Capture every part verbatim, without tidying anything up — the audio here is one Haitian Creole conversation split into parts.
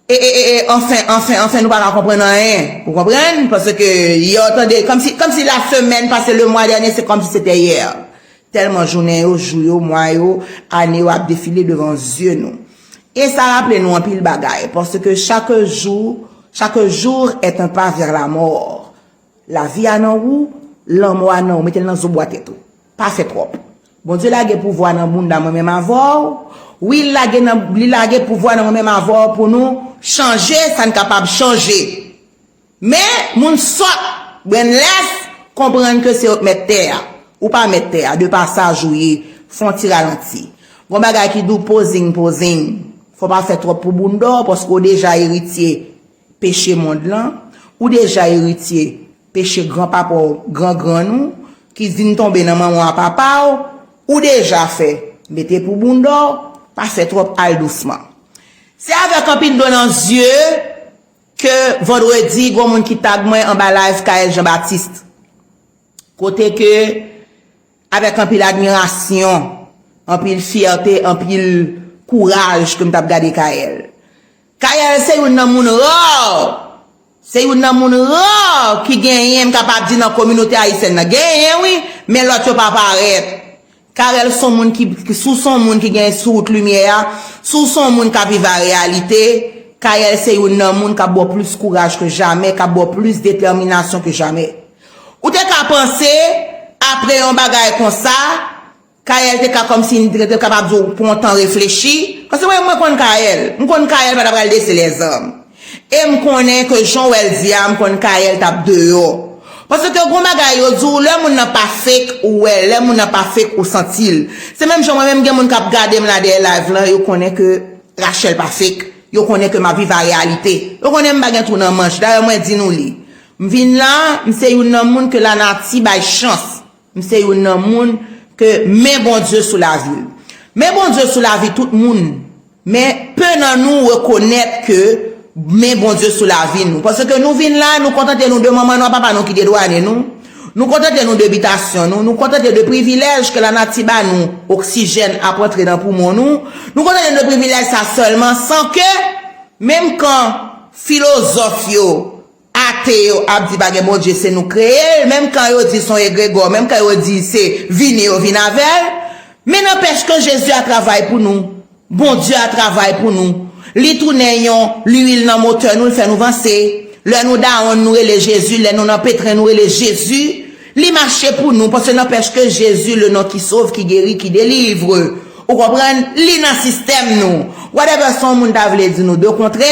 E, e, e, e, anfen, anfen, anfen, nou pa ka konprann anyen. Ou konprann? Paske yè w tande, kòmsi, kòmsi la semèn pase, le mwa dènye, se kòmsi se te yè. Tèlman jounen yo, jou yo, mwa yo, ane yo ap defile devan zye nou. E sa raple nou anpil bagay, paske chaque jour, chaque jour est un pas vers la mort. Lavi a nan ou, lanmò a nan ou, mete l nan zo bwa tèt ou. Pa fè twòp. Bondye lage pouvwa nan bounda mwen menm avè w. Wi, li lage nan, li lage pouvwa nan mwen menm avè w pou nou chanje sa n kapab chanje. Men, moun sòt, brainless, konprann ke se yo k mèt tè a. Ou pa mèt tè a, de pasaj ou ye, fè yon ti ralanti. Gon bagay ki di w pozing, pozing. Fò w pa fè twòp pou bounda w, paske w deja eritye peche mond lan, ou deja eritye peche granpapa w, grangrann ou, ki vin tonbe nan manman w a papa w, ou deja fè, mete pou bounda w, pa fè twòp, al dousman. Se avèk anpil dlo nan zye ke vandredi, gon moun ki tag mwen anba live Kael Jean Baptiste. Kote ke, avèk anpil admirasyon, anpil fyète, anpil kouraj ke m t ap gade Kael. Kael se youn nan moun ra, se youn nan moun ra ki genyen, m kapab di, nan kominote ayisyèn nan. Genyen, wi, men lòt yo pa parèt. Kael se yon moun ki, ki, si w se yon moun ki gen sou wout limyè a, si w se yon moun k ap viv a reyalite, Kael se youn nan moun k ap ba w plis kouraj ke jamè, k ap ba w plis detèminasyon ke jamè. Ou te ka panse, apre yon bagay konsa, Kael te ka kòmsi li te, te kapab di w pran yon tan reflechi. Paske mwen, mwen konn Kael. M konn Kael pa ta pral dese lèzanm. E m konnen ke jan w wè l di a, m konn Kael t ap deyò. Paske gon bagay yo di w, lè moun nan pa fake, ou wè, lè moun nan pa fake, ou santi l. Se menm jan mwen menm gen moun k ap gade m la dèyè live lan, yo konnen ke Rachel pa fake. Yo konnen ke m ap viv a reyalite. Yo konnen m pa gen twou nan manch. Dayè, mwen di nou li. M vin la, m se youn nan moun ke lanati bay chans. M se youn nan moun ke men Bondye sou lavi l. Men Bondye sou lavi tout moun. Men pe nan nou rekonèt ke men Bondye sou lavi nou. Paske nou vin la, nou kontante nou de manman nou ak papa nou ki dedwane nou. Nou kontante nou de bitasyon nou. Nou kontante de privilèj ke lanati ba nou, oksijèn ap rantre nan poumon nou. Nou kontante nou de privilèj sa sèlman, san ke, menm kan filozòf yo, ate yo ap di pa gen Bondye, se nou kreye l, menm kan yo di se yon egregò, menm kan yo di se vini yo vin avè l, men nanpèch ke Jezi a travay pou nou, Bondye a travay pou nou. Li tounen yon lwil nan motè nou, l fè nou vanse. Lè nou dawonn, nou rele Jezi, lè nou nan petren, nou rele Jezi. Li mache pou nou, paske nanpèch ke Jezi, le non ki sov, ki geri, ki delivre. Ou konprann? Li nan sistèm nou. Whatever sa yon moun ta vle di nou de kontrè,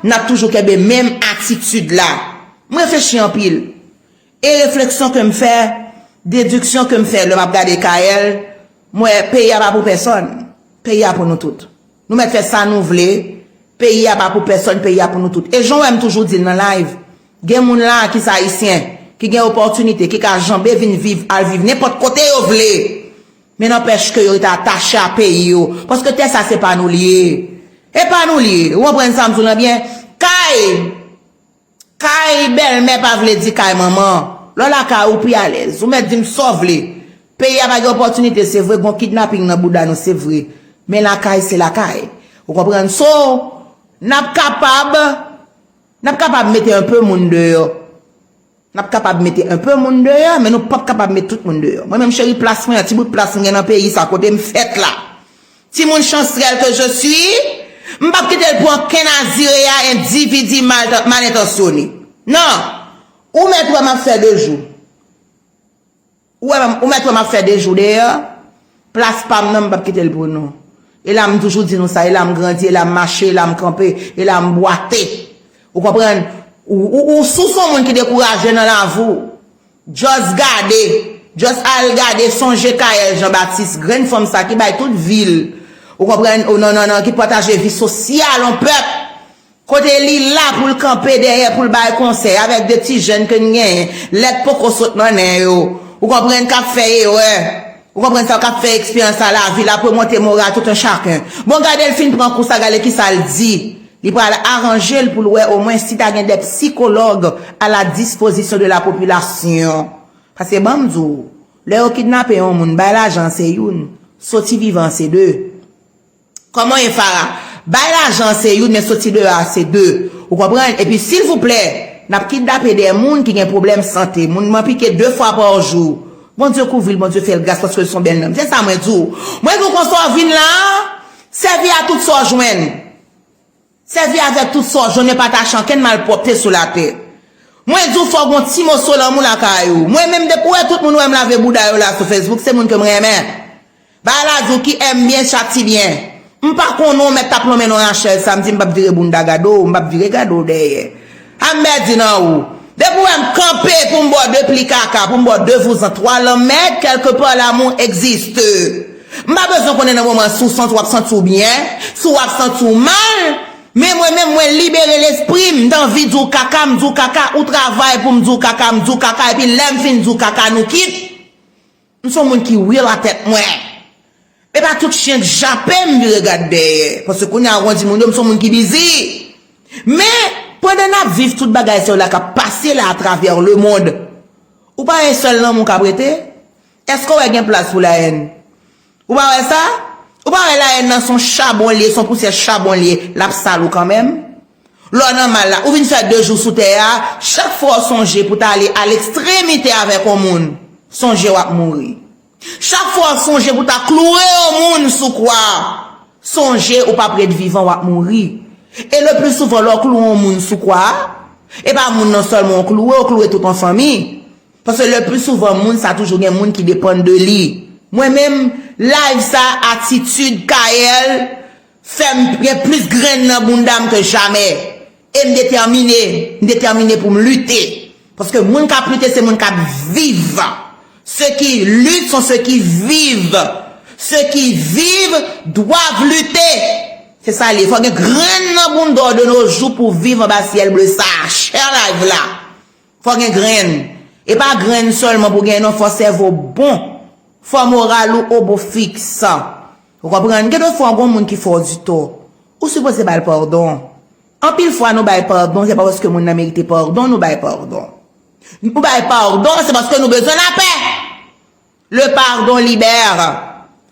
n ap toujou kenbe menm atitid la. M reflechi anpil. E refleksyon ke m fè, dediksyon ke m fè lè m ap gade Kael, m wè peyi a pa pou pèsonn. Peyi a pou nou tout. Nou mèt fè sa nou vle. Peyi a pa pou pèsonn, peyi a pou nou tout. E jan w wè m toujou di l nan live, gen moun la ki se Ayisyen, ki gen opòtinite, ki ka janbe vin viv, al viv nenpòt kote yo vle. Men nanpèch ke yo rete atache a peyi yo. Paske tè sa se pa nou li ye. E pa nou li ye. Ou konprann sa m di w lan byen? Kay, kay bèlmè pa vle di kay manman. Lè w lakay ou pi alèz. Ou mèt di m sa w vle. Peyi a pa gen opòtinite, se vre, gon kidnaping nan bouda nou, se vre. Men lakay se lakay. Ou konprann? So, n ap kapab, n ap kapab mete enpe moun deyò. N ap kapab mete enpe moun deyò, men nou p ap kapab met tout moun deyò. Mwen menm, cheri, plas mwen an, ti bout plas m gen nan peyi sa, kote m fèt la. Timoun chansrèl que je suis, m p ap kite l pou ankenn azire a endividi mal, mal entansyone. Non! Ou mèt wè m ap fè de jou. Ou wè, ou mèt wè m ap fè de jou deyò. Plas pa m nan, m p ap kite l pou nou. E la m toujou di nou sa, e la m grandi, e la m mache, e la m kanpe, e la m bwate. Ou konprann? Ou, ou, ou, si w se yon moun ki dekouraje nan lavi w, just gade, just al gade, sonje Kael Jean Baptiste, grenn fanm sa ki bay tout vi l. Ou konprann? Ou non, non, non, ki pataje vi sosyal yon pèp. Kote li la pou l kanpe dèyè, pou l bay konsèy avèk de ti jèn ke n genyen, lèt poko sot nan nen yo. Ou konprann, k ap fè erè. Ou konprann sa, k ap fè eksperyans a lavi, l ap remonte moral tout un chacun. Bon, gade l fin pran kou sa, gade kisa l di. Li pral aranje l pou l wè omwen si ta gen de psikològ a la dispozisyon de la popilasyon. Paske ban m di w, lè yo kidnape yon moun, bay lajan se youn, soti vivan se de. Kòman w ye, Farah? Bay lajan se youn, men soti deyò a se de. Ou konprann? Epi, silvouplè, n ap kidnape de moun ki gen pwoblèm sante. Moun nan pike de fwa pa jou. Bondye kouvri l, Bondye fè l gras, paske l se yon bèl nanm. Se sa mwen di w. Mwen di w konsa w vin la, sèvi a tout sa w jwenn. Sèvi avèk tout sa w jwenn, men pa tache ankenn malpwòpte sou latè. Mwen di w fò w gen yon ti moso lanmou lakay ou. Mwen menm, depi w wè tout moun wè m lave bouda yo la sou Facebook, se moun ke m renmen. Bagay la di w ki èm byen chati byen. M pa konnen w mèt t ap lonmen non Rachel sa, m di m p ap vire bounda gade w, m p ap vire gade w dèyè. A m pèdi nan ou. Depi w wè m kanpe pou m ba w de pli kaka, pou m ba w de vouzan, twa lanmèd, kèlkepar lamou egziste. M pa bezwen konnen nan moman si w santi w ap santi w byen, si w ap santi w mal, men mwen menm mwen libere lespri m, m t anvi di w kaka, m di w kaka, ou travay pou m di w kaka, m di w kaka, epi lè m fin di w kaka, nou kit. M se yon moun ki real a tèt mwen. E pa tout chen k jape m vire gad dèyè. Paske kounye a w konn di moun yo m se yon moun ki bizi. Men, pandan n ap viv tout bagay sa yo la k ap pase la atravè lemonn, ou pa wè sèl lanmou k ap rete? Èske w wè gen plas pou layèn? Ou pa wè sa? Ou pa wè layèn nan se yon chabon l ye, se yon pousyè chabon l ye, l ap sal ou kanmenm? Lè w nan mal la, ou vin fè de jou sou tè a, chak fwa w sonje pou w ta ale a lekstremite avèk yon moun, sonje w ap mouri. Chak fwa w sonje pou w ta kloure yon moun sou kwa, sonje ou p ap ret vivan, w ap mouri. E le pli souvan, lè w kloure yon moun sou kwa, e pa moun nan sèlman w kloure, w kloure tout yon fanmi. Paske le pli souvan, moun sa toujou gen moun ki depann de li. Mwen menm, live sa, atitid Kayèl, fè m gen plis grenn nan bounda m ke jamè. E m detèmine, m detèmine pou m lite. Paske moun k ap lite, se moun k ap viv. Ceux qui luttent sont ceux qui vivent. Ceux qui vivent doivent lutter. Se sa l ye. Fò gen grenn nan bounda w de nos jours pou viv anba syèl ble sa. Share live la. Fò gen grenn. E pa grenn sèlman pou gen non, fò sèvo bon. Fò moral ou o bon fiks. Ou konprann? Gen de fwa, gon moun ki fè w di tò, ou sipoze ba l padon. Anpil fwa, nou bay padon, se pa paske moun nan merite padon, nou bay padon. Nou bay padon, se paske nou bezwen lapè. Le pardon libère.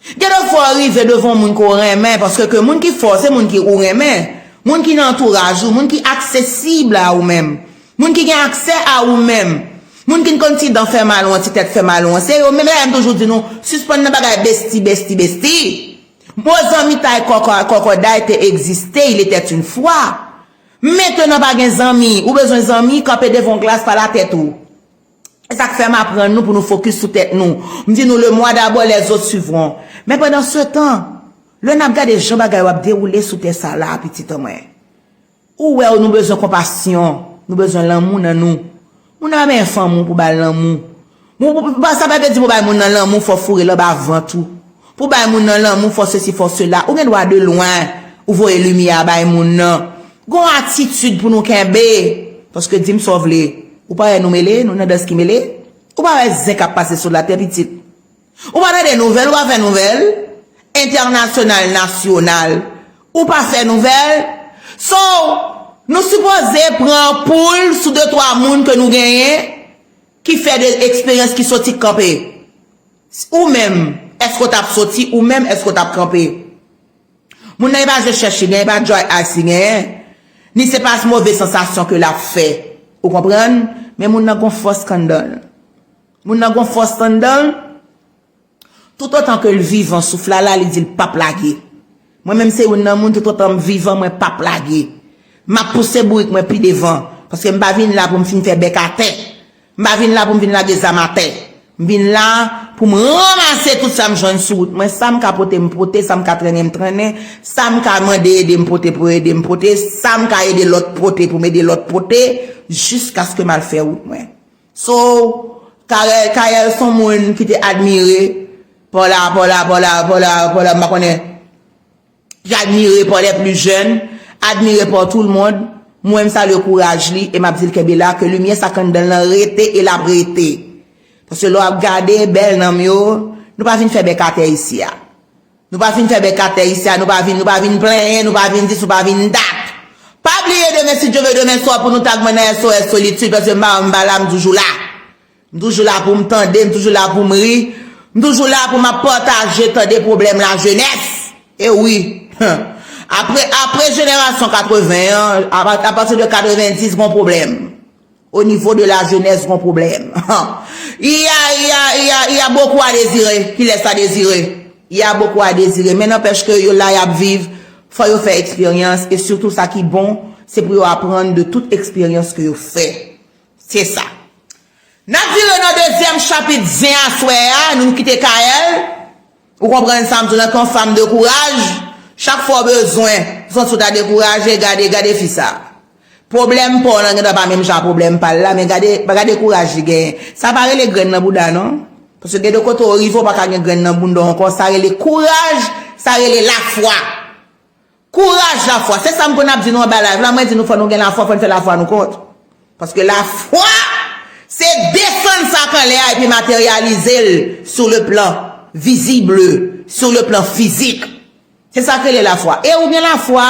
Gen de fwa, w rive devan yon moun ke w renmen, paske ke moun ki fè w, se moun ki ou renmen. Moun ki nan antouraj ou, moun ki aksesib a ou menm. Moun ki gen aksè a ou menm. Moun ki konn ti dan fè mal ou an, ti tèt fè mal ou an. Se yo menm, dayè m toujou di nou, sispann nan bagay besti, besti, besti. Mo zanmitay kòkò-, kòkòday te egziste, il était une fois. Mentenan pa gen zanmi, ou bezwen zanmi, kanpe devan yon glas, pale a tèt ou. E sa k fè m aprann nou pou nou fokis sou tèt nou. M di nou, le moi d'abord, les autres suivront. Men pandan se tan, lè n ap gade jan bagay yo ap dewoule sou tè sa la, pitit an mwen, ou wè nou bezwen konpasyon, nou bezwen lanmou nan nou. Moun nan pa benyen fanmi w pou ba l lanmou. Moun, pou, pou, sa pa vle di pou bay moun nan lanmou, fò w foure l anba vant ou. Pou bay moun nan lanmou, fò sesi, fò sela. Ou gen dwa de lwen, ou voye limyè bay moun nan. Gon atitid pou nou kenbe. Paske di m sa w vle. Ou pa wè nou mele, nou nan dans ki mele? Ou pa wè zen k ap pase sou latè, pitit? Ou pa tande nouvèl, ou pa fè nouvèl. Entènasyonal, nasyonal. Ou pa fè nouvèl. So, nou sipoze pran poul sou de twa moun ke nou genyen, ki fè de eksperyans, ki soti kanpe. Ou menm, èske w t ap soti? Ou menm, èske w t ap kanpe? Moun nan, e pa je chèch li genyen, e pa dry ice li genyen, ni se pa move sansasyon ke l ap fè. Ou konprann? Men moun nan gon fòs k anndan l. Moun nan gon fòs anndan l. Toutotan ke l vivan, souf la la, li di l p ap lage. Mwen menm se youn nan moun, toutotan m vivan, mwen p ap lage. M ap pouse bourik mwen pi devan, paske m pa vin la pou m fin fè bèk atè. M pa vin la pou m vin lage zam atè. M vin la pou m ranmase tout sa m jwenn sou wout mwen. Sa m ka pote, m pote. Sa m ka trennen, m trennen. Sa m ka mande ede m pote pou ede m pote. Sa m ka ede lòt pote pou m ede lòt pote. Jiskaske m al fè wout mwen. So, Kayèl, Kayèl se yon moun ki te admire pa la, pa la, pa la, pa la, pa la, m pa konnen. Ki admire pa les plus jeunes, admire pa tout le monde. Mwen, m salye kouraj li e m ap di l kenbe la, ke limyè sa k anndan l lan rete e l ap rete. Paske lè w ap gade bèl nanm yo, nou pa vin fè bèk atè isi a. Nou pa vin fè bèk atè isi a, nou pa vin, nou pa vin plenyen, nou pa vin dis, nou pa vin dat. Pa bliye demen, si Dye vle, demen swa pou nou tag mwen nan S O S Solitude, paske m pa, m pa la, m toujou la. M toujou la pou m tande, m toujou la pou m ri, m toujou la pou m ap pataje, tande pwoblèm lajenès. E wi, Apre, apre jenerasyon katreven an, apati de katrevendiz, gon pwoblèm. O nivo de la jeunesse, gon pwoblèm. Il y a, il y a, il y a, il y a beaucoup à désirer. Ki lès a dezire? Il y a beaucoup à désirer. Men n'empêche que yo la, y ap viv, fò yo fè eksperyans, e sitou sa ki bon, se pou yo aprann de tout eksperyans ke yo fè. Se sa. N ap vire nan dezyèm chapit zen aswè a, nou kite Kaèl. Ou konprann sa m di w lan, ke yon fanm de kouraj, chak fwa w bezwen, w santi w ta dekouraje, gade, gade fi sa. Pwoblèm pa w lan gendwa pa menm jan a pwoblèm pa l la, men gade, gade kouraj li genyen. Sa pa rele grenn nan bouda non. Paske gen de kote w rive w pa ka gen grenn nan bounda w ankò, sa rele kouraj, sa rele lafwa. Kouraj, lafwa. Se sa m konn ap di nou anba live la, mwen di nou fò nou gen lafwa, fò n fè lafwa nou kont. Paske lafwa, se desann sa k anlè a epi materyalize l sur le plan visible, sur le plan physique. Se sa k rele lafwa. E ou gen lafwa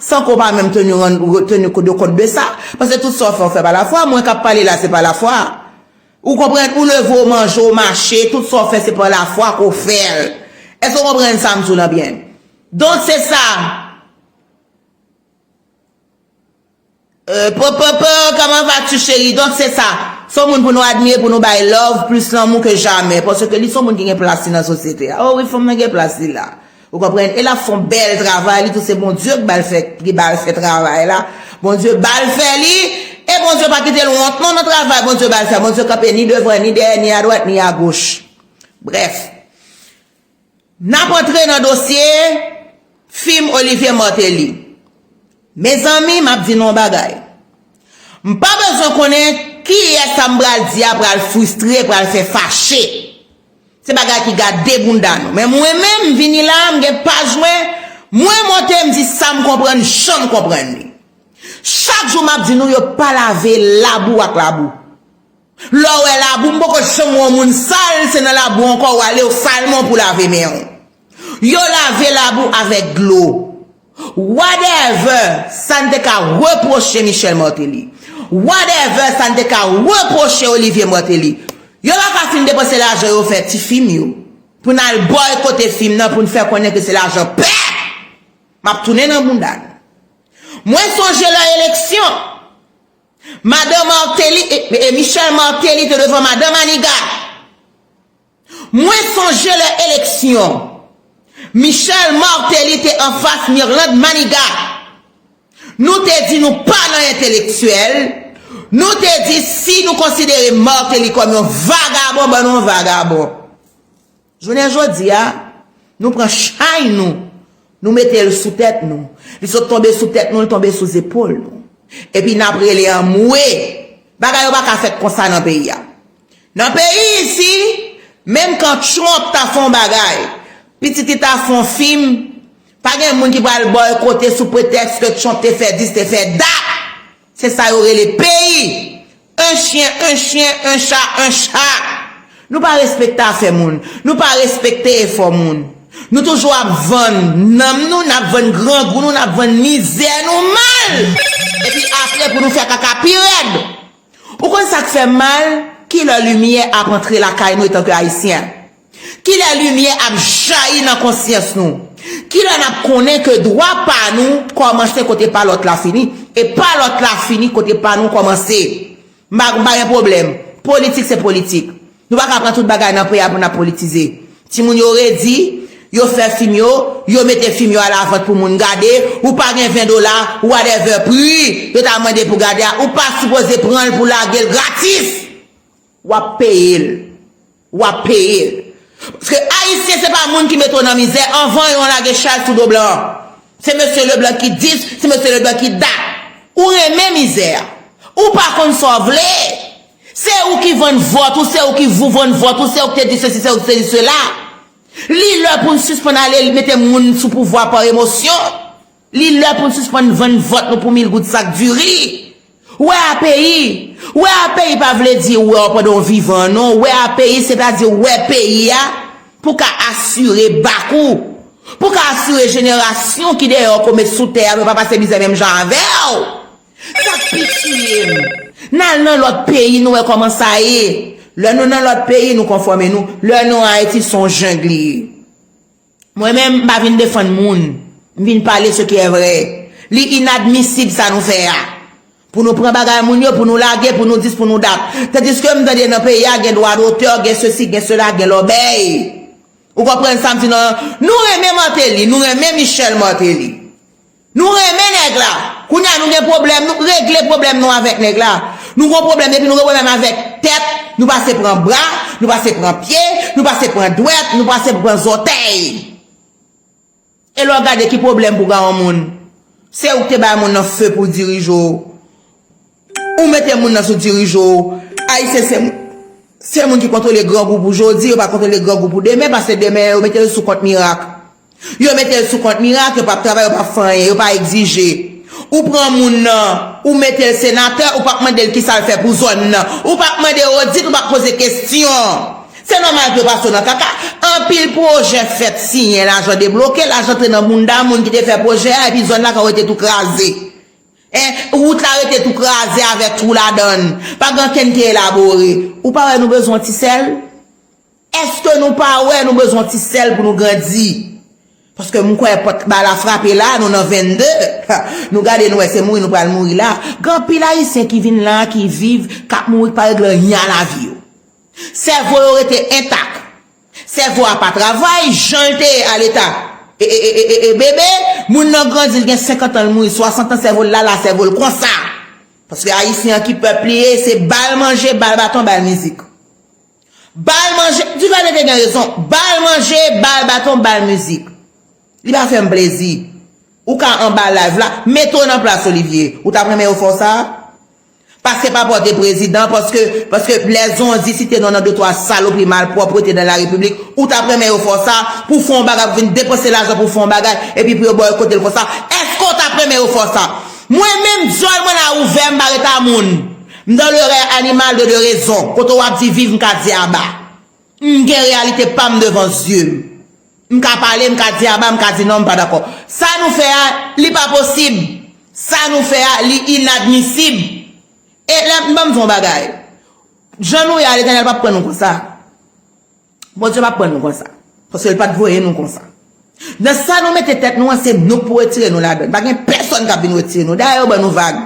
san ke w pa menm teni rann, teni de kont de sa. Paske tout sa w fè, w fè pa lafwa. Mwen k ap pale la, se pa lafwa. Ou konprann? Ou leve, w manje, w mache, tout sa w fè, se pa lafwa ke w fè l. Èske w konprann sa m di w lan byen? Donk, se sa. Euh, po, po, po, comment vas-tu, chérie? Donk, se sa. Se yon moun pou nou admire, pou nou bay love, plis lanmou ke jamè. Paske li se yon moun ki gen plas li nan sosyete a. O wi, fanm nan gen plas li la. Ou konprann? E l ap fè yon bèl travay, li tou se Bondye ki ba l fè, ki ba l fè travay la. Bondye ba l fè li, e Bondye pa kite l wont non nan travay Bondye ba l fè. Bondye kanpe ni devan, ni dèyè, ni adwat, ni agoch. Brèf. N ap antre nan dosye fim Olivier Martelly. Mezanmi, m ap di nou yon bagay. M pa bezwen konnen kiyès sa m pral di a pral fristre, pral fè fache. Se bagay ki gade bounda nou. Men mwen menm, m vini la, m gen paj mwen, mwen monte, m di sa m konprann, jan m konprann li. Chak jou m ap di nou, yo pa lave labou ak labou. Lè w wè labou, m poko janm wè yon moun sal, se nan labou ankò w ale, w sal men w pou lave men w. Yo lave labou avèk dlo. Whatever, sa n te ka repwoche Michel Martelly. Whatever, sa n te ka repwoche Olivier Martelly. Yo pa ka fin depanse lajan yo fè ti fim yo. Pou n al bòykote fim nan, pou n fè konnen ke se lajan pèp. M ap tounen nan bounda nou. Mwen sonje lè eleksyon. Madan Martelly, e, e Michel Martelly te devan Madan Maniga. Mwen sonje lè eleksyon. Michel Martelly te anfas Mirlande Maniga. Nou te di nou pa nan entelektyèl. Nou te di si nou konsidere Martelly kòm yon vagabon, ban nou yon vagabon. Jounen jodi a, nou pran chay nou, nou mete l sou tèt nou. Li sot tonbe sou tèt nou, li tonbe sou zepòl nou. Epi n ap rele anmwe. Bagay yo pa ka fèt konsa nan peyi a. Nan peyi isi, menm kan Trump ta fè yon bagay, pitit li ta fè yon fim, pa gen moun ki pral bòykote sou pretèks ke Trump te fè dis, te fè dat. Se sa yo rele peyi. Un chien, un chien, un chat, un chat. Nou pa respekte afè moun. Nou pa respekte efò moun. Nou toujou ap vann nanm nou, n ap vann grangou nou, n ap vann mizè nou mal. Epi apre pou nou fè kaka pi rèd. Ou konn sa k fè m mal? Kilè limyè ap antre lakay nou etanke Ayisyen? Kilè limyè ap jayi nan konsyans nou? Kilè n ap konnen ke dwa pa nou kòmanse kote pa lòt la fini, e pa lòt la fini kote pa nou kòmanse? M pa, m pa gen pwoblèm. Politik se politik. Nou pa ka pran tout bagay nan peyi a pou n ap politize. Timoun yo redi, yo fè fim yo, yo mete fim yo alavant pou moun gade, ou pa gen ven dola, whatever pri yo ta mande pou gade a, ou pa sipoze pran l pou lage l gratis. W ap peye l. W ap peye l. Paske Ayisyen se pa moun ki mete w nan mizè, anvan yo lage chay sou do blan. Se mesye Leblan ki dis, se mesye Leblan ki dat. Ou renmen mizè a. Ou pa konn sa w vle. Se ou ki vann vòt ou, se ou ki vou vann vòt ou, se ou ki te di sesi, se ou ki te di sela. Li lè pou n sispann ale mete moun sou pouvwa pa emosyon. Li lè pou n sispann vann vòt nou pou mil goud sak diri. Wè a peyi. Wè a peyi pa vle di wè w pandan w vivan, non. Wè a peyi, sètadi wè peyi a pou ka asire bak ou. Pou ka asire jenerasyon ki dèyè w k ap met sou tè a, pou yo pa pase mizè menm jan avè w. Sa k pi tiye m, n al nan lòt peyi, nou wè kòman sa ye. Lè nou nan lòt peyi, nou konfòme nou. Lè nou Ayiti, se yon jeng li ye. Mwen menm, m pa vin defann moun. M vin pale ce qui est vrai. Li inadmisib sa nou fè a. Pou nou pran bagay moun yo, pou nou lage, pou nou dis, pou nou dat. Tandiske m tande nan peyi a gen dwa dotè, gen sesi, gen sela, gen lòbèy. Ou konprann sa m di non? Nou renmen Martelly, nou renmen Michel Martelly. Nou renmen nèg la. Kounye a nou gen pwoblèm, nou regle pwoblèm nou avèk nèg la. Nou gon pwoblèm, depi nou gen pwoblèm avèk tèt, nou pase pran bra, nou pase pran pye, nou pase pran dwèt, nou pase pran zòtèy. E lè w gade ki pwoblèm pou gen yon moun, se ou ki te bay moun nan fe pou dirije w. Ou mete moun nan sou dirije w. Ayisyen se, se moun ki kontwole grangou pou jodi, yo pa kontwole grangou pou demen, paske demen yo mete l sou kont mirak. Yo mete l sou kont mirak, yo p ap travay, yo p ap fè anyen, yo pa egzije. Ou pran moun nan, ou mete l senatè, ou p ap mande l kisa l fè pou zòn nan. Ou p ap mande odit, ou p ap poze kesyon. Se nòmal pou yo pase w nan kaka. Anpil pwojè fèt, siyen, lajan debloke, lajan antre nan bounda moun ki te fè pwojè a, epi zòn la ka rete tou kraze. En, wout la rete tou kraze avèk twou ladan l. Pa gen ankenn ki elabore. Ou pa wè nou bezwen yon ti sèl? Èske nou pa wè nou bezwen yon ti sèl pou nou grandi? Paske m kwè pòt bal la frape la, nou nan vennde. Nou gade, nou wè se mouri nou pral mouri la. Gen anpil Ayisyen ki vin la, ki viv, k ap mouri, k pa regle anyen a lavi yo. Sèvo yo rete entak. Sèvo a pa travay, jan l te ye a leta. E, e, e, e, e, e, bebe, moun nan grandi, l gen senkant an, l mouri, swasant an, sèvo l la, la, sèvo l konsa. Paske Ayisyen an ki pèp li ye, se bal manje, bal baton, bal mizik. Bal manje, Duvalier te gen rezon. Bal manje, bal baton, bal mizik. Li pa fè m plezi. Ou ka anba live la, mete w nan plas Olivier. Ou t ap renmen yo fè w sa? Pase pa pòte prezidan, paske, paske lè zonzi site non nan de twa salopri malpwòpte nan la repiblik, ou t ap renmen yo fè w sa, pou fè yon bagay, pou vin depanse lajan pou fè yon bagay, epi pou yo bòykote l konsa. Èske w t ap renmen yo fè w sa? Mwen menm, dyòl mwen la ouvè, m pa ret a moun. M dans le règne animal de, de raison. Kote w ap di viv, m ka di aba. M gen reyalite pa m devan zye m. M ka pale, m ka di aba, m ka di non, m pa dakò. Sa nou fè a, li pa posib. Sa nou fè a, li inadmisib. E lè, ban m di w yon bagay. Jan nou ye a, Letènèl p ap pran nou konsa. Bondye p ap pran nou konsa. Paske l pa t voye nou konsa. Nan sa nou mete tèt nou an, se nou k pou retire nou ladan l. Pa gen pèsonn k ap vin retire nou. Dayè, yo ban nou vag.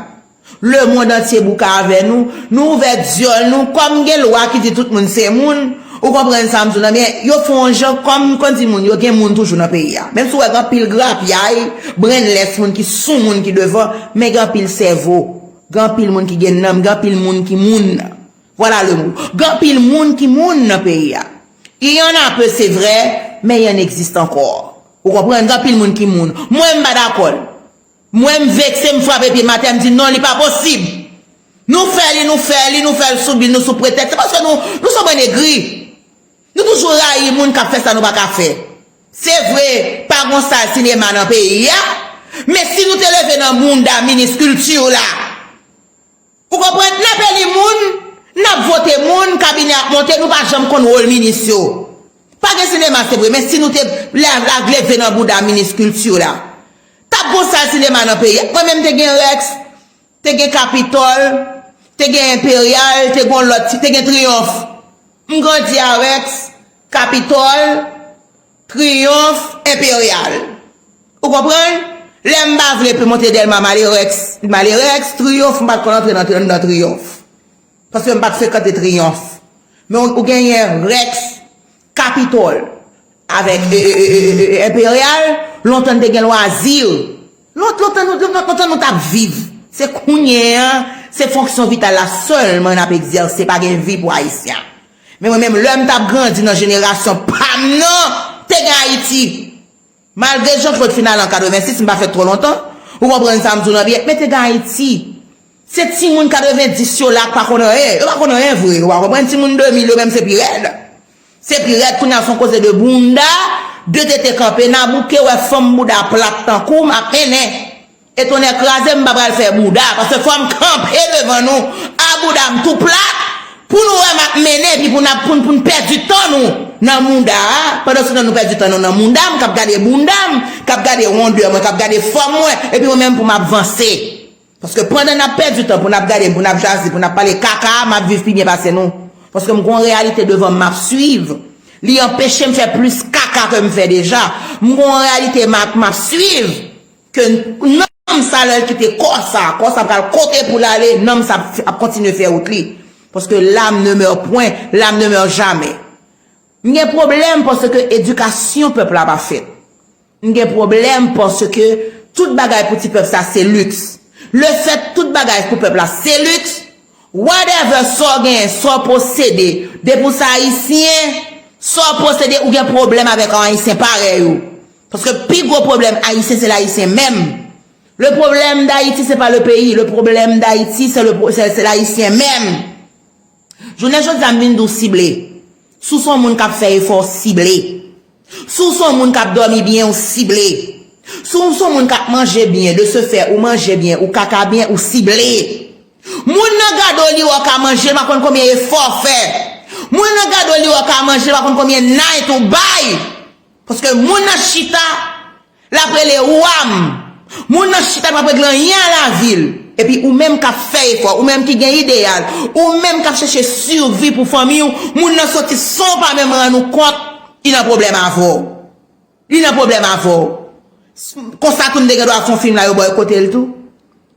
Lemonn antye bouka avè nou. Nou ouvè dyòl nou. Kòm gen lwa ki di tout moun se moun, ou konprann sa m di w nan, men yo fè yon jan kòm, kòm di moun, yo gen moun toujou nan peyi a. Menm si w wè gen anpil grapyay, brainless moun ki sou moun ki devan, men gen anpil sèvo. Gen anpil moun ki gen nanm, gen anpil moun ki moun. Voilà le mot. Gen anpil moun ki moun nan peyi a. Il y en a peu, c'est vrai, mais il en existe encore. Ou konprann? Gen anpil moun ki moun. Mwen, m pa dakò l. Mwen, m vekse, m frape pye m atè, m di non, li pa posib. Nou fè li, nou fè li, nou fè l sou bil, nou sou pretèks. Se paske nou, nou se yon bann egri. Nou toujou rayi moun k ap fè sa nou pa ka fè. Se vre, pa gon sal sinema nan peyi a, men si nou te leve nan bounda minis kilti la, ou konprann, n ap eli moun, n ap vote moun, kabinè ap monte, nou pa janm konn wòl minis yo. Pa gen sinema, se vre, men si nou te la, la leve nan bounda minis kilti la, t ap gon sal sinema nan peyi a. Mwen menm te gen Rex, te gen Kapitòl, te gen Enperyal, te gen lòt, te gen Triyonf. M grandi a Rex, Kapitòl, Triyonf, Enperyal. Ou konprann? Lè m pa vle pou monte Dèlma, m ale Rex, m ale Rex, Triyonf, m pa t konn antre nan, nan Triyonf. Paske m pa t frekante Triyonf. Men ou, ou genyen Rex, Kapitòl, avèk, e, e, e, e, e, Enperyal, lontan n te gen lwazi. Lont-, lontan nou, lont-, lontan nou t ap viv. Se kounye a, se fonksyon vital la sèlman n ap egzèse, pa gen vi pou Ayisyen. Men mwen menm, lè m t ap grandi nan jenerasyon pa m nan, te gen Ayiti. Malgre Jean Claude fin ale an katrevensis, m pa fèt twò lontan, ou konprann sa m di w nan byen, men te gen Ayiti. Se timoun katrevendis yo la k pa konn anyen, yo pa konn anyen vre, ou pa konprann, timoun de mil yo menm se pi rèd. Se pi rèd, kounye a se yon koze de bounda, de tete kanpe nan bouke, wè fanm bouda plat tankou m ap mennen. E tonnè kraze m, m pa pral fè bouda, paske fò m kanpe devan nou, a bouda m tou plat, pou nou wè m ap mennen, epi pou n ap, pou n, pou n pèdi tan nou nan bounda a, pandan se tan nou pèdi tan nou nan bounda m, k ap gade bounda m, k ap gade wondè mwen, k ap gade fòm mwen, epi mwen menm pou m ap vanse. Paske pandan n ap pèdi tan pou n ap gade m, pou n ap jaze, pou n ap pale kaka, m ap viv pi byen pase nou. Paske m gon reyalite devan m, m ap swiv. Li anpeche m fè plis kaka. ke m fè deja. M gon reyalite m ap, m ap swiv. Ke nanm sa, lè l kite kò sa, kò sa pral kote pou l ale, nanm sa ap, ap kontinye fè wout li. Paske l'âme ne meurt point, l'âme ne meurt jamais. M gen pwoblèm paske edikasyon pèp la pa fèt. M gen pwoblèm paske tout bagay pou ti pèp sa se liks. Lefèt tout bagay pou pèp la se liks, whatever sa w genyen, sa w posede, depi w se ayisyen, sa w posede, ou gen pwoblèm avèk yon ayisyen parèy ou. Paske pi gwo pwoblèm ayisyen se layisyen menm. Le problème d'Haïti, c'est pas le pays. Le problème d'Haïti, c'est le, c'est, c'est l'haïtien même. Jounen jodi a m vin di w sible. Si w se yon moun k ap fè efò, sible. Si w se yon moun k ap dòmi byen, ou sible. Si w se yon moun k ap manje byen, de ce fait, ou manje byen, ou kaka byen, ou sible. Moun nan gade w, li wè w ka manje, l pa konn konbyen efò w fè. Moun nan gade w, li wè w ka manje, l pa konn konbyen night ou bay. Paske moun nan chita, l ap rele wa m. Moun nan chita, l p ap regle anyen a lavi l. Epi ou menm k ap fè efò, ou menm ki gen ideyal, ou menm k ap chèche sivi pou fanmi w, moun nan soti san w pa menm rann ou kont, li nan pwoblèm avè w. Li nan pwoblèm avè w. Konsa tou m te gen dwa fè yon fim la, yo bòykote l tou.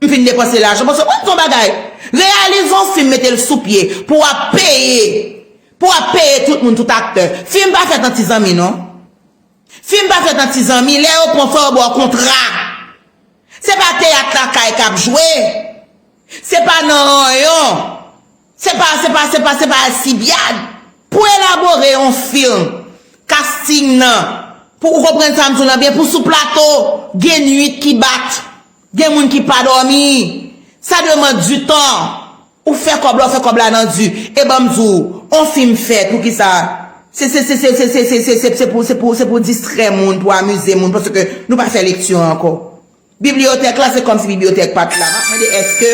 M fin depanse lajan. Paske w ap fè yon bagay, reyalize yon fim, mete l sou pye, pou w ap peye. Pou w ap peye tout moun, tout aktè. Fim pa fèt an ti zanmi, non. Fim pa fèt an ti zanmi, lè yo pran fò yo ba w kontra. Se pa teyat lakay k ap jwe. Se pa nan ranyon. Se pa, se pa, se pa, se pa Alcibiade. Pou elabore yon fim, casting nan, pou ou konprann sa m di w lan byen, pou sou plato, gen nwit ki bat, gen moun ki pa dòmi. Sa demande du temps. Ou fè kòb la, ou fè kòb la nan di. E ban m di w, on fim fèt, poukisa? Se, se, se, se, se, se, se, se, se, se pou, se pou, se pou distrè moun, pou amize moun, paske nou pa fè lekti ankò. Bibliyotèk la, se kòmsi bibliyotèk pa t la. M ap mande èske,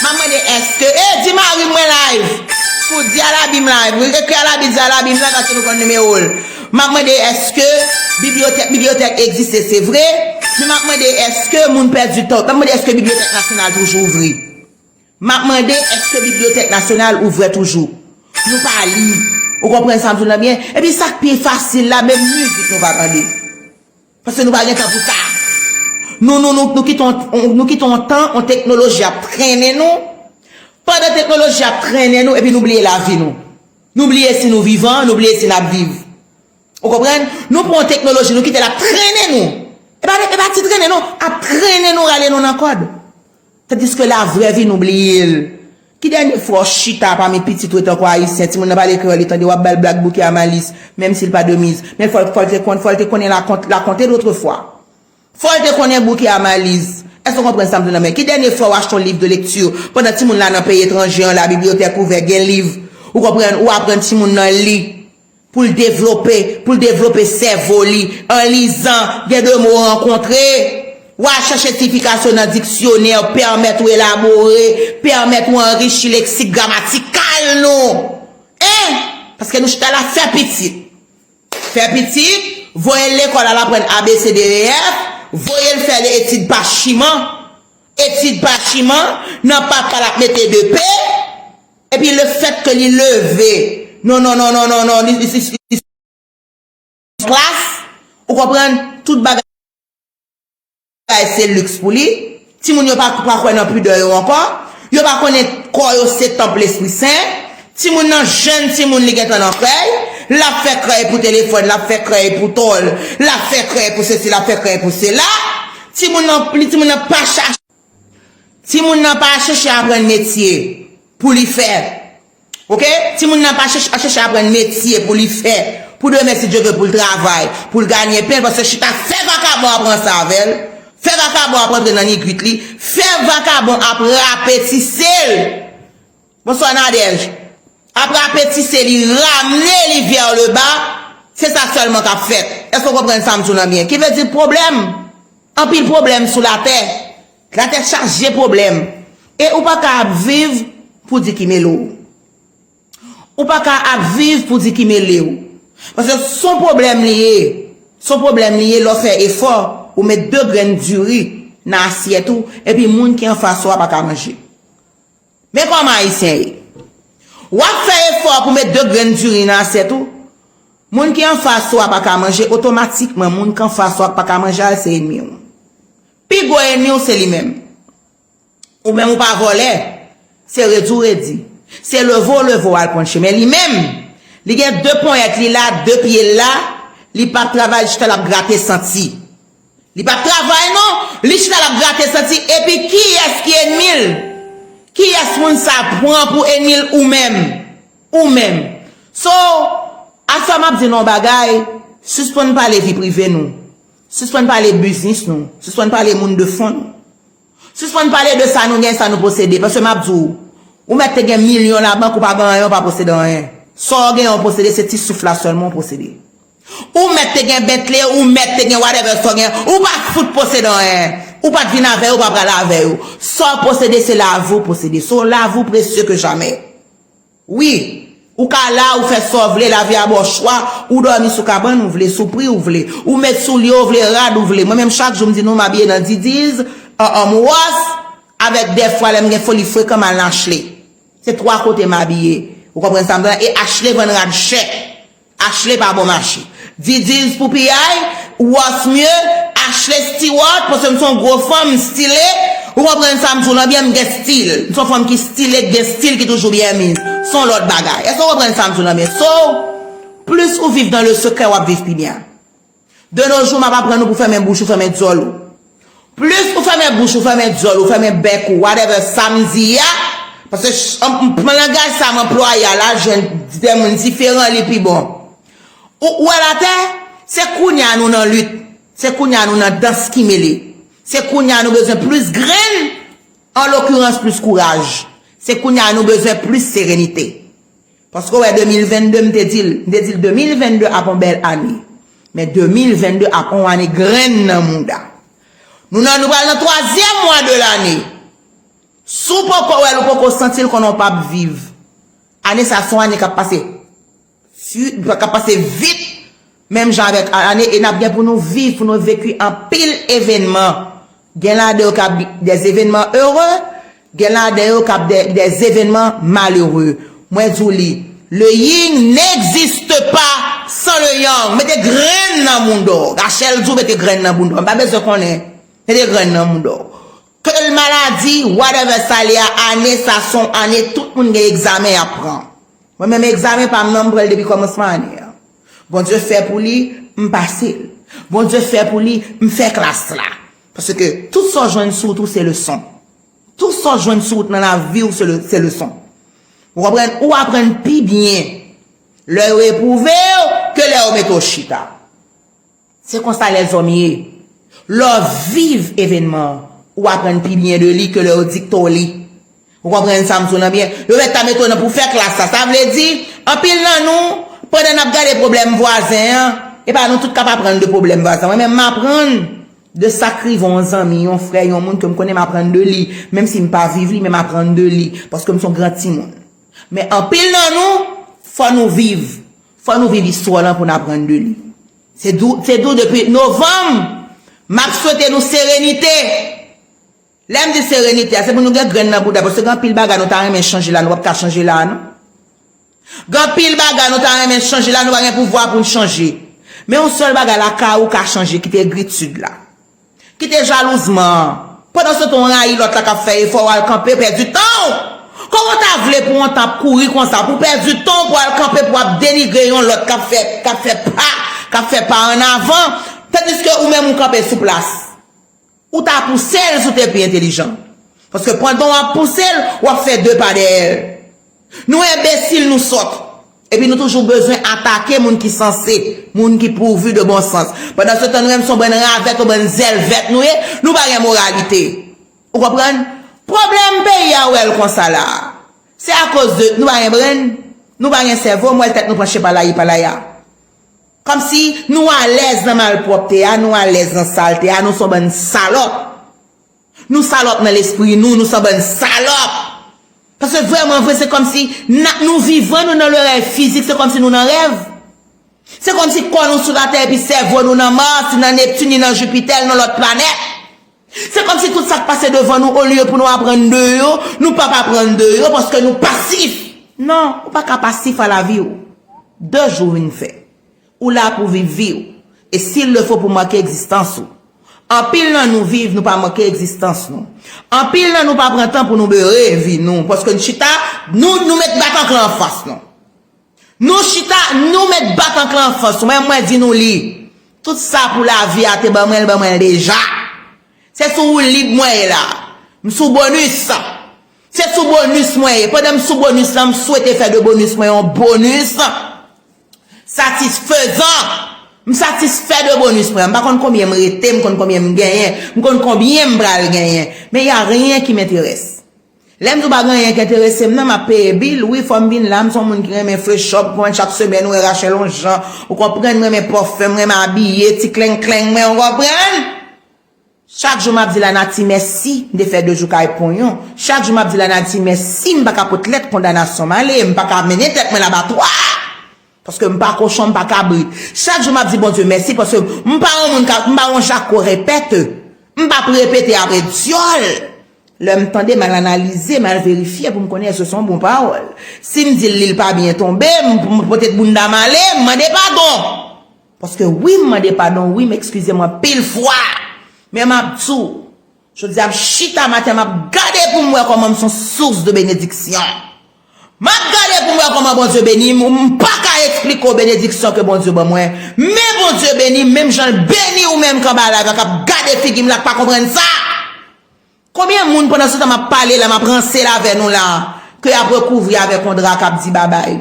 m ap mande èske, e di mari m mwen live. Pou di Alabim live, wi, ekri Alabim, di Alabim live, paske nou konn nimewo l. M ap mande èske bibliyotèk, bibliyotèk egziste, se vre, men m ap mande èske moun pèdi tan, m ap mande èske Bibliyotèk Nasyonal toujou ouvri. M ap mande, èske Bibliyotèk Nasyonal ouvè toujou? Nou pa li. Ou konprann sa m di w lan byen? Epi sa k pi fasil la, menm mizik nou pa tande. Paske nou pa gen tan pou sa. Nou, nou, nou, nou kite yon, nou kite yon tan, yon teknoloji ap trennen nou. Pandan teknoloji ap trennen nou, epi nou bliye lavi nou. Nou bliye si nou vivan, nou bliye si n ap viv. Ou konprann? Nou pran yon teknoloji, nou kite l ap trennen nou. E pa, e pa ti trennen non, ap trennen nou, rale nou nan kòd. Tandiske lavrè vi nou bliye l. Ki dènye fwa w chita pami pitit ou etankou ayisyen, timoun nan pale kreyòl, li tande w ap ba l blag bouke a malis, menm si l pa de miz. Men fò l, fò l te konn, fò l te konnen la conte, la conte d'autrefois. Fò l te konnen bouke a malis. Èske w konprann sa m di w lan? Men ki dènye fwa w achte yon liv de lekti pandan timoun la nan peyi etranje an, la bibliyotèk ouvè, gen liv. Ou konprann? Ou aprann timoun nan li. Pou l devlope, pou l devlope sèvo li, an lizan, gen de mo rankontre, w al chèche siyifikasyon nan diksyonè, pèmèt ou elabore, pèmèt ou anrichi leksik gramatikal nou. En? Paske nou chita la fè pitit. Fè pitit, voye l lekòl al aprann A B C D E F, voye l fè etid pachiman, etid pachiman, nan papa l ap mete de pe, epi lefètke li leve, non, non, non, non, non, non, li, li, li, li klas, ou konprann, tout bagay se liks pou li. Timoun yo pa, pa kwè nan pidè yo ankò. Yo pa konnen kò yo se tanp Lespri Sen. Timoun nan jèn timoun, li gentan nan krèy. L ap fè krèy pou telefòn, l ap fè krèy pou tòl, l ap fè krèy pou sesi, l ap fè krèy pou sela. Timoun nan, li, timoun nan pa chache Timoun nan pa chèche aprann metye pou li fè. Oke? Timoun nan pa chèche, chèche aprann metye pou li fè. Pou demen, si Dye vle, pou l travay, pou l genyen pen, paske chita fè vakabon ap ranse avè l. Fè vakabon ap rantre nan nigrit li. Fè vakabon ap rapetise l. Bonswa, Nadège. Ap rapetise li, ramne li vers le bas, se sa sèlman k ap fèt. Èske w konprann sa m di w lan byen? Ki vle di pwoblèm. Anpil pwoblèm sou latè. Latè chaje pwoblèm. E ou pa ka ap viv pou di ki mele w. Ou pa ka ap viv pou di ki mele w. Paske s on pwoblèm li ye. S on pwoblèm li ye lè w fè efò, ou met de grenn diri nan asyèt ou, epi moun ki anfas ou a pa ka manje. Men kòman Ayisyen ye. W ap fè efò pou met de grenn diri nan asyèt ou. Moun ki anfas ou a pa ka manje, otomatikman moun ki anfas ou a pa ka manje a se enmi w. Pi gwo enmi w se li menm. Ou menm ou pa vòlè, se redi w redi. Se leve w leve w al pran chemen. Li menm, li gen de ponyèt li la, de pye l la, li p ap travay chita l ap grate santi. Li p ap travay non, li chita l ap grate santi. Epi kiyès ki enmi l? Kiyès moun sa pran pou enmi l? Ou menm. Ou menm. So, aswè m ap di nou yon bagay, sispann pale vi prive nou. Sispann pale biznis nou. Sispann pale moun de fon nou. Sispann pale de sa nou gen, sa nou posede. Paske m ap di w, ou mèt te gen milyon labank, ou pa gen anyen, ou pa posede anyen. Sa w gen, ou posede, se ti souf la sèlman ou posede. Ou mèt te gen Bentley, ou mèt te gen whatever sa w gen, ou pa fout posede anyen. Ou pa t vin avè yo, ou pa pral avè yo. Sa w posede, se lavi w posede. Se yon lavi w presye ke jamè. Wi, ou ka la, ou fè sa w vle, lavi a ba w chwa, ou dòmi sou kabann ou vle, sou pri ou vle, ou met soulye ou vle, rad ou vle. Mwen menm chak jou m di nou m abiye nan Diddy's, an, an Ross, avèk dèfwa lè m gen foli frekan m al nan Ashley. Se twa kote m abiye. Ou konprann sa m di w la? E Ashley vann rad chè. Ashley pa bon mache. Diddy's pou piyay, Ross mye, Ashley Stewart, paske m se yon gwo fanm, m style. Ou konprann sa m di w lan byen, m gen stil. M se yon fanm ki style, ki gen stil, ki toujou byen miz. Se yon lòt bagay. Èske w konprann sa m di w lan byen? So, plis ou viv dans le secret, w ap viv pi byen. De nos jours, m ap aprann ou pou fèmen bouch ou, fèmen dyòl ou. Plis ou fèmen bouch ou, fèmen dyòl ou, fèmen bèk ou, whatever sa m di a, paske ch- m- m- langaj sa m anplwaye a la, jwenn de moun diferan, li pi bon. Ou, ou wè latè, se kounye a nou nan lit, se kounye a nou nan dans ki mele, se kounye a nou bezwen plis grenn, an lokirans plis kouraj, se kounye a nou bezwen plis serenite. Paske w wè de mil vennde, m te di l, m te di l de mil vennde ap yon bèl ane. Men de mil vennde ap yon ane grenn nan mouda. Nou nan, nou pral nan twazyèm mwa de lane. Si w poko wè l, ou poko santi l, konnen w p ap viv. Ane sa se yon ane k ap pase fi- k ap pase vit, menm jan avèk ane, e n ap gen pou nou viv, pou nou veki anpil evènman. Gen ladan yo k ap des événements heureux, gen ladan yo k ap des, des événements malheureux. Mwen di w li, le yin n'existe pas sans le yang. Mete grenn nan bounda w. Rachel di w mete grenn nan bounda w. M pa bezwen konnen. Mete grenn nan bounda w. Ke l maladi, whatever sa l ye a, ane sa se yon ane tout moun gen egzamen y ap pran. Mwen menm egzamen pa m nan m pran l depi kòmansman ane a. Bondye fè pou li, m pase l. Bondye fè pou li, m fè klas la. Paske tout sa w jwenn sou wout ou se leson. Tout sa w jwenn sou wout nan lavi w se le- se leson. Ou konprann? Ou aprann pi byen lè yo epwouve w ke lè yo mete w chita. Se konsa lèzòm ye. Lè w viv evènman an, ou aprann pi byen de li ke lè yo dikte w li. Ou konprann sa m di w lan byen? Yo mèt ta mete w nan pou fè klas la. Sa vle di, anpil nan nou, pandan n ap gade pwoblèm vwazen an, e pa nou tout k ap aprann de pwoblèm vwazen an. Mwen menm, m aprann de sa k rive yon zanmi, yon frè, yon moun ke m konnen, m aprann de li. Menm si m pa viv li, men m aprann de li. Paske m se yon gran timoun. Men anpil nan nou, fò nou viv. Fò nou viv istwa lan pou n aprann de li. Se di w, se di w depi novanm, m ap swete nou serenite. Lè m di serenite a, se pou nou gen grenn nan bouda, paske gen anpil bagay nou ta renmen chanje la, nou p ap ka chanje la, non. Gen anpil bagay nou ta renmen chanje la, nou pa gen pouvwa pou n chanje. Men yon sèl bagay lakay ou ka chanje, kite egritid la. Kite jalouzman an. Pandan se tan w rayi lòt la k ap fè efò, w al kanpe, pèdi tan w. Kòman w ta vle pou yon tan ap kouri konsa, pou w pèdi tan w, pou w al kanpe, pou w ap denigre yon lòt k ap fè, k ap fè pa, k ap fè pa annavan, tandiske ou menm ou kanpe sou plas. Ou ta pouse l si w te pi entelijan. Paske pandan w ap pouse l, w ap fè de pa dèyè l. Nou enbesil, nou sòt. Epi nou toujou bezwen atake moun ki sanse, moun ki pouvi de bon sans. Pandan se tan nou menm se yon bann ravèt, yon bann zèlvèt nou ye, nou pa gen moralite. Ou konprann? Pwoblèm peyi a w wè l konsa la. Se akoz de nou pa gen brenn, nou pa gen sèvo, m wè tèt nou pran chen palay palay a. Kòmsi nou alèz nan malpwòpte a, nou alèz nan salte a, nou se yon bann salòp. Nou salòp nan lespri nou, nou se yon bann salòp. Paske vrèman vre, se kòmsi n ap, nou vivan, nou nan le rèv fizik, se kòmsi nou nan rèv. Se kòmsi kò nou sou latè epi sèvo nou nan Mars, nan Neptune, nan Jupiter, nan lòt planèt. Se kòmsi tout sa k pase devan nou, olye pou nou aprann de yo, nou p ap aprann de yo paske nou pasif. Non, ou pa ka pasif a lavi w. De jou vin fè. Ou la pou viv vi w. E s'il le faut pou manke egzistans ou. Anpil nan nou viv, nou pa manke egzistans nou. Anpil nan nou pa pran tan pou nou bere vi nou. Paske n chita, nou, nou met bat anklan anfas nou. Nou chita, nou met bat anklan anfas nou. Mwen, mwen di nou li. Tout sa pou lavi a te ban mwen, l ban mwen l deja. Se sou woulib mwen ye la. M sou bonis. Se sou bonis mwen ye. Pandan m sou bonis lan, m swete fè de bonis mwen yon bonis satisfezan. M satisfè de bonis mwen. M pa konn konbyen m rete, m konn konbyen m genyen, m konn konbyen m pral genyen. Men y a rien qui m'intéresse. Lè m di w pa gen anyen ki enterese m nan, m ap peye bil. Wi, fò m vin la, m se yon moun ki renmen fresh up, konprann, chak semèn ou wè Rachel yon jan, ou konprann, m renmen pòfè, m renmen abiye, ti kleng kleng mwen, ou konprann? Chak jou m ap di lanati mèsi, m te fè de jou kay ponyon. Chak jou m ap di lanati mèsi, m pa ka pot lèt kondanasyon m ale, m pa ka mennen tèt mwen labatwa. Paske m pa kochon, m pa kabrit. Chak jou m ap di Bondye mèsi paske m pa yon moun ka, m pa yon jako repèt. M p ap repete apre dyòl. Lè m tande, m al analize, m al verifye pou m konnen èske se yon bon pawòl. Si m di l li l pa byen tonbe, m, m pote bounda m ale, m mande padon. Paske wi, m mande padon, wi, m ekskize m anpil fwa. Men m ap di w, jodi a m chita maten, m ap gade pou m wè kòman m se yon sous de benediksyon. M ap gade pou m wè kòman Bondye beni m, m pa ka eksplike w benediksyon ke Bondye ban mwen. Men Bondye beni m, menm jan l beni ou menm k anba live la, k ap gade figi m la, k pa konprann sa. Konbyen moun pandan se tan m ap pale la, m ap ranse l avè nou la, ke y ap rekouvri avèk yon dra k ap di babay?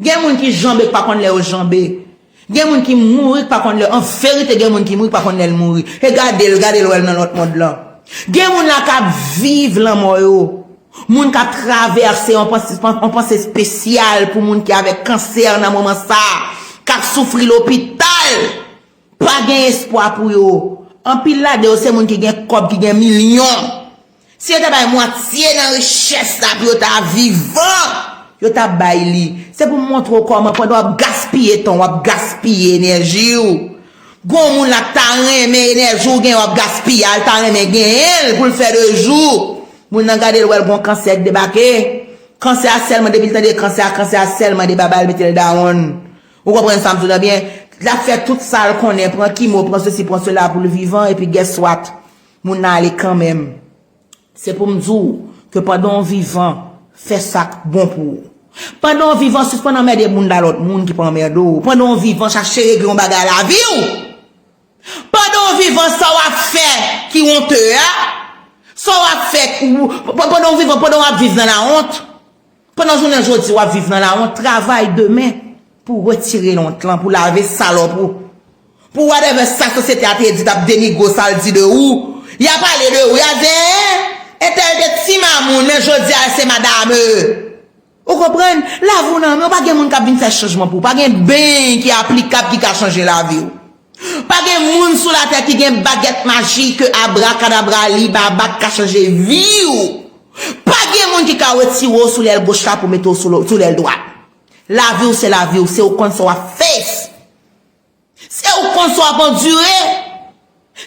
Gen moun ki janbe k pa konn lè yo janbe. Gen moun ki mouri k pa konn lè, an verite, gen moun ki mouri k pa konn lè l mouri. E gade l, gade l wè l nan lòt mond lan. Gen moun la k ap viv lanmò yo. Moun k ap travèse yon panse, yon panse espesyal pou moun ki avèk kansè nan moman sa, k ap soufri lopital. Pa gen espwa pou yo. Anpil ladan yo se moun ki gen kòb, ki gen milyon. Si yo ta bay mwatye nan richès la pou yo ta vivan, yo ta bay li. Se pou m montre w kòman pandan w ap gaspiye tan, w ap gaspiye enèji w. Gon moun la k ta renmen enèji w gen, w ap gaspiye, al ta renmen genyen l pou l fè de jou. Moun nan gade l wè l gon kansè k debake. Kansè a sèlman, depi l tande kansè a, kansè a sèlman debaba l mete l dawonn. Ou konprann sa m di w nan byen? L ap fè tout sa l konnen, pran kimo, pran sesi, pran sela pou l vivan, epi guess what? Moun nan ale kanmenm. Se pou m di w ke pandan w vivan, fè sa k bon pou ou. Pandan w vivan, sispann anmède moun nan lòt moun ki pa anmède w. Pandan w vivan, chache regle yon bagay lavi w. Pandan w vivan, sa w ap fè ki wonte a, sa w ap fè, ou, pandan w vivan, pandan w ap viv nan lawont, pandan jounen jodi w ap viv nan lawont, travay demen pou w retire lawont lan, pou w lave salòp ou. Pou whatever sa sosyete a te di, t ap denigre w, sa l di de ou. Y a pale de ou, y a di, en, entèl te ti mamoun, men jodi a se madame. Ou konprann? Lavi w nan men w, pa gen moun k ap vin fè chanjman pou ou. Pa gen beny ki aplikab ki ka chanje lavi w. Pa gen moun sou latè ki gen bagèt majik ke abrakadabra li baba k ka chanje vi w. Pa gen moun ki ka retire w sou lèl goch la pou mete w sou lo-, sou lèl dwat. Lavi w se lavi w, se ou konn sa w ap face. Se ou konn sa w ap andire.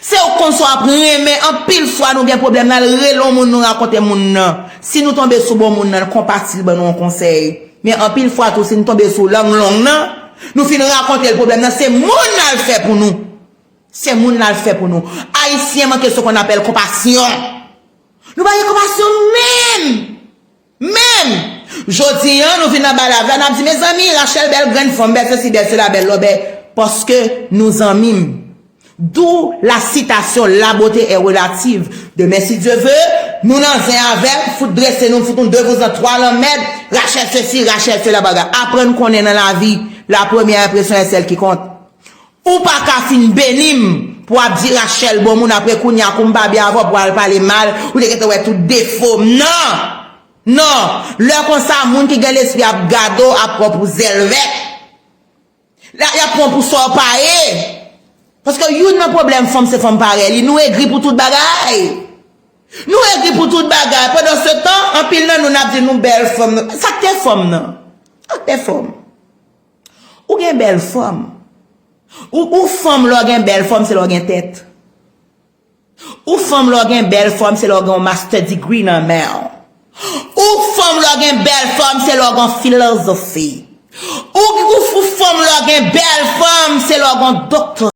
Se ou konn sa w ap renmen. Anpil fwa nou gen pwoblèm, n al rele yon moun, nou rakonte moun nan. Si nou tonbe sou bon moun nan, l konpati, l ban nou yon konsèy. Men anpil fwa tou, si nou tonbe sou lang long nan, nou fin rakonte l pwoblèm nan, se moun nan l fè pou nou. Se moun nan l fè pou nou. Ayisyen manke ce qu'on appelle konpasyon. Nou pa gen konpasyon menm. Menm! Jodi a, nou vin anba lavi a, n ap di, mezanmi, Rachel bèl grenn fanm, bèl sesi, bèl sela, bèl lòbèy, paske nou zanmi m. D'où la citation, la beauté est relative. Demen, si Dye ve, nou nan zen avè m, fout drese nou, fout nou de vouzan, twa lanmèd, Rachel sesi, Rachel sela bagay. Aprann konnen nan lavi, la première impression est celle qui compte. Ou pa ka fin beni m pou w ap di Rachel bon moun, apre kounye a kou m pa byen avè w pou w al pale mal, ou te gentan wè tout defo m nan. Non. Lè konsa, moun ki gen lespri ap gade w, ap pran w pou zèlvèt. La, y ap pran w pou sa w pa ye. Paske youn nan pwoblèm fanm, se fanm parèy li. Nou egri pou tout bagay. Nou egri pou tout bagay. Pandan se tan, anpil nan nou n ap di nou bèl fanm. Sa k te fanm nan? Sa k te fanm? Ou gen bèl fanm. Ou, ou fanm lè w gen bèl fanm, se lè w gen tèt. Ou fanm lè w gen bèl fanm, se lè w gen yon master degree nan men w. Ou fanm lè w gen bèl fanm, se lè w gen filozofi. Ou, ou, ou fanm lè w gen bèl fanm, se lè w gen doktè.